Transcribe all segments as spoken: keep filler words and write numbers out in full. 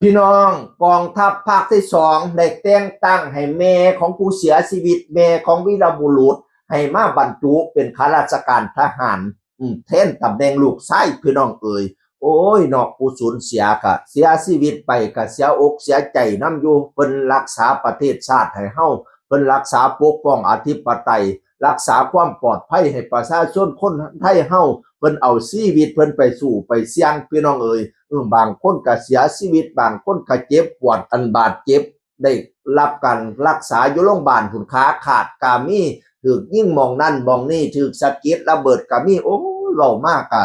พี่น้อง กองทัพภาคที่สองได้แต่งตั้งให้แม่ของผู้เสียชีวิต แม่ของวีรบุรุษ ให้มาบรรจุเป็นข้าราชการทหาร อืม แทนตำแหน่งลูกชาย พี่น้องเอ๋ย โอ้ยเนาะ ผู้สูญเสียกะเสียชีวิตไปกะเสียอกเสียใจนำอยู่ เพิ่นรักษาประเทศชาติให้เฮา เพิ่นรักษาปกป้องอธิปไตย รักษาความปลอดภัยให้ประชาชนคนไทยเฮา เพิ่นเอาชีวิตเพิ่นไปสู้ไปเสี่ยง พี่น้องเอ๋ย เออ บางคนกะเสียชีวิต บางคนกะเจ็บปวด อันบาดเจ็บ ได้รับการรักษาอยู่โรงพยาบาลพุ้น ขาขาดกะมี ถืกยิงหม่องนั่นหม่องนี่ ถืกสะเก็ดระเบิดกะมี โอ้ย เว้ามากะ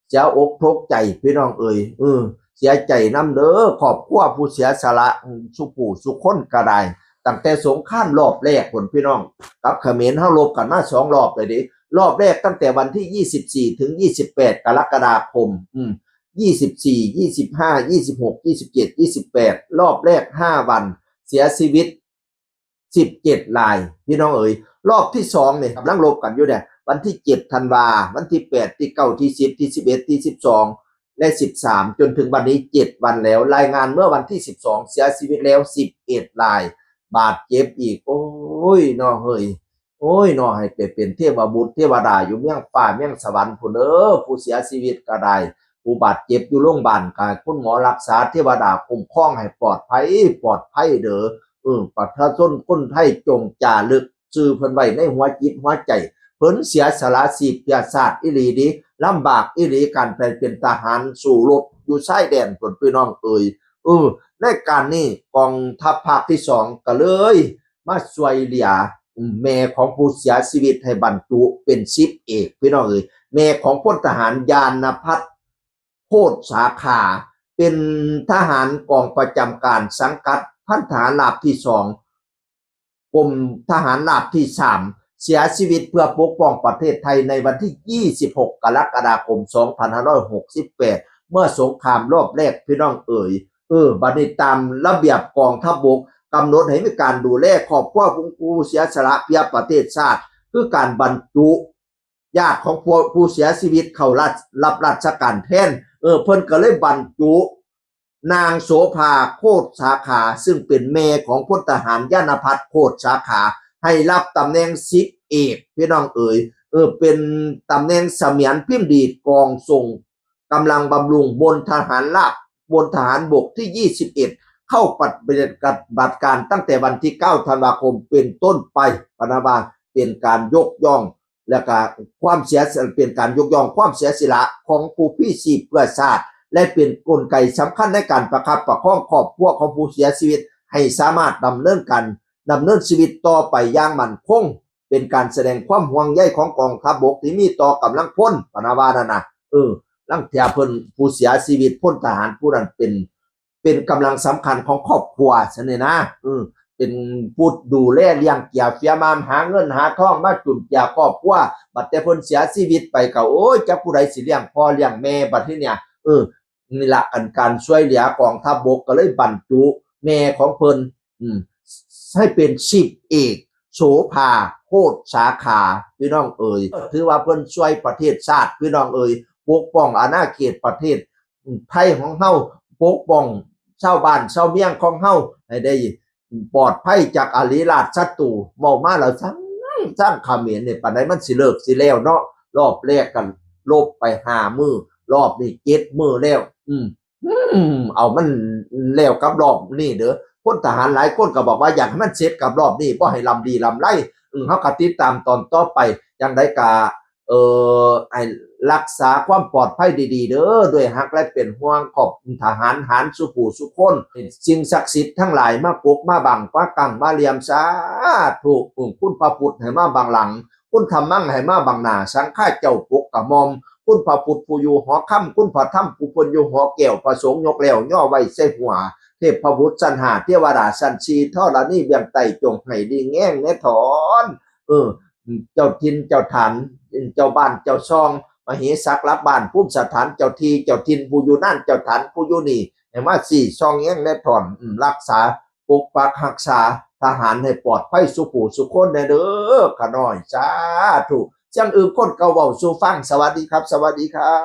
เสียอกตกใจ พี่น้องเอ๋ย เออ เสียใจนำเด้อ ครอบครัวผู้เสียสละ อืม สุผู้สุคนกะได้ ตั้งแต่สงครามรอบแรกพุ้น พี่น้อง กับเขมรเฮารบกันมาสองรอบเลยเด้ รอบแรกตั้งแต่วันที่ยี่สิบสี่ถึงยี่สิบแปดกรกฎาคม อืม ยี่สิบสี่ ยี่สิบห้า ยี่สิบหก ยี่สิบเจ็ด ยี่สิบแปด รอบแรกห้าวัน เสียชีวิตสิบเจ็ดราย พี่น้องเอ๋ย รอบที่สองเนี่ยกำลังรบกันอยู่เนี่ย วันที่เจ็ดธันวา วันที่แปด ที่เก้า ที่สิบ ที่สิบเอ็ด ที่สิบสอง และสิบสาม จนถึงวันนี้เจ็ดวันแล้ว รายงานเมื่อวันที่สิบสอง เสียชีวิตแล้วสิบเอ็ดราย บาดเจ็บอีก โอ้ยเนาะเฮ้ย โอ้ยเนาะ ให้ไปเป็นเทพบุตรเทวดาอยู่เมืองฟ้าเมืองสวรรค์พุ้นเด้อ ผู้เสียชีวิตกะได้ ผู้บาดเจ็บอยู่โรงพยาบาลกะคุณหมอรักษา เทวดาคุ้มครองให้ปลอดภัย ปลอดภัยเด้อ เออ ประชาชนคนไทยจงจารึกชื่อเพิ่นไว้ในหัวจิตหัวใจ เพิ่นเสียสละชีพเพื่อชาติอีหลีเด้ ลำบากอีหลี การไปเป็นทหารสู้รบอยู่ชายแดนพุ้น พี่น้องเอ๋ย เออ ในการนี้กองทัพภาคที่สองกะเลยมาช่วยเหลือ อืม แม่ของผู้เสียชีวิตให้บรรจุเป็นสิบเอก พี่น้องเอ๋ย แม่ของพลทหารญาณพัฒน์ โคตรสาขา เป็นทหารกองประจำการสังกัดพันทหารราบที่สอง กรมทหารราบที่สาม เสียชีวิตเพื่อปกป้องประเทศไทยในวันที่ยี่สิบหกกรกฎาคมสองพันห้าร้อยหกสิบแปด เมื่อสงครามรอบแรก พี่น้องเอ๋ย เออ บัดนี้ตามระเบียบกองทัพบกกำหนดให้มีการดูแลครอบครัวของผู้เสียสละเพื่อประเทศชาติ คือการบรรจุญาติของผู้ ผู้เสียชีวิตเข้ารับ รับราชการแทน เออ เพิ่นกะเลยบรรจุ นางโสภา โคตรสาขา ซึ่งเป็นแม่ของพลทหารญาณพัฒน์ โคตรสาขา ให้รับตำแหน่งสิบเอก พี่น้องเอ๋ย เออ เป็นตำแหน่งเสมียนพิมพ์ดีดกองส่งกำลังบำรุงบนทหารราบ บนทหารบกที่ยี่สิบเอ็ด เข้าปฏิบัติการตั้งแต่วันที่เก้าธันวาคมเป็นต้นไป พะนะว่าเป็นการยกย่อง และกะความเสีย เป็นการยกย่องความเสียสละของผู้พลีชีพเพื่อชาติ และเป็นกลไกสำคัญในการประคับประคองครอบครัวของผู้เสียชีวิต ให้สามารถดำเนินการ ดำเนินชีวิตต่อไปอย่างมั่นคง เป็นการแสดงความห่วงใยของกองทัพบกที่มีต่อกำลังพล พะนะว่านั่นนะ เออ ลางเทื่อเพิ่น ผู้เสียชีวิต พลทหารผู้นั้นเป็น เป็นกำลังสำคัญของครอบครัวซั่นนี่นะ เออ เป็นผู้ดูแลเลี้ยงเจือเจือมาม หาเงินหาทองมาจุนเจือครอบครัว บัดแต่เพิ่นเสียชีวิตไปกะ โอ้ย จักผู้ใดสิเลี้ยงพ่อเลี้ยงแม่ บัดทีเนี่ย เออ นี่ละ อันการช่วยเหลือกองทัพบกกะเลยบรรจุแม่ของเพิ่น อืม ให้เป็นสิบเอก โสภา โคตรสาขา พี่น้องเอ๋ย ถือว่าเพิ่นช่วยประเทศชาติ พี่น้องเอ๋ย ปกป้องอาณาเขตประเทศไทยของเฮา ปกป้องชาวบ้านชาวเมืองของเฮาให้ได้ปลอดภัยจากอาริราชศัตรู เว้ามาแล้วซัง ซังเขมรนี่ ปานใดมันสิเลิกสิแล้วเนาะ รอบแรกกะรบไปห้ามื้อ รอบนี้เจ็ดมื้อแล้ว อืม อืม เอามันแล้วกับรอบนี้เด้อ พลทหารหลายคนกะบอกว่าอยากให้มันเสร็จกับรอบนี้ บ่ให้ลำดีลำไร อืม เฮากะติดตามตอนต่อไป จั่งใดกะ เอ่อ ให้รักษาความปลอดภัยดีๆ เด้อ ด้วยฮักและเป็นห่วง ขอบทหารหารสุผู้สุคน สิ่งศักดิ์สิทธิ์ทั้งหลายมาปกมาบัง มากั้งมาเหลี่ยม สาธุ อืม คุณพระพุทธให้มาบังหลัง คุณธรรมังให้มาบังหน้า สังฆาเจ้าปกกะหม่อม คุณพระพุทธผู้อยู่หอคำ คุณพระธรรมผู้เพิ่นอยู่หอแก้ว พระสงฆ์ยกแล้วย่อไว้ใส่หัว เทพบุตรชั้นห้า เทวดาชั้นสี่ ธรณีเบื้องใต้ จงให้ดีแง่งแน่ถอน เออ เจ้าถิ่นเจ้าฐาน เจ้าบ้านเจ้าซอง มเหสักหลักบ้าน ภูมิสถานเจ้าที่เจ้าถิ่น ผู้อยู่นั่นเจ้าฐาน ผู้อยู่นี่ ให้มาสี่ซองแง่งแน่ถอน อืม รักษา ปกปักรักษาทหารให้ปลอดภัยสุผู้สุคนแน่เด้อ ข้าน้อย สาธุ จั่งอื่นคนเก่าเว้าสู่ฟัง สวัสดีครับ สวัสดีครับ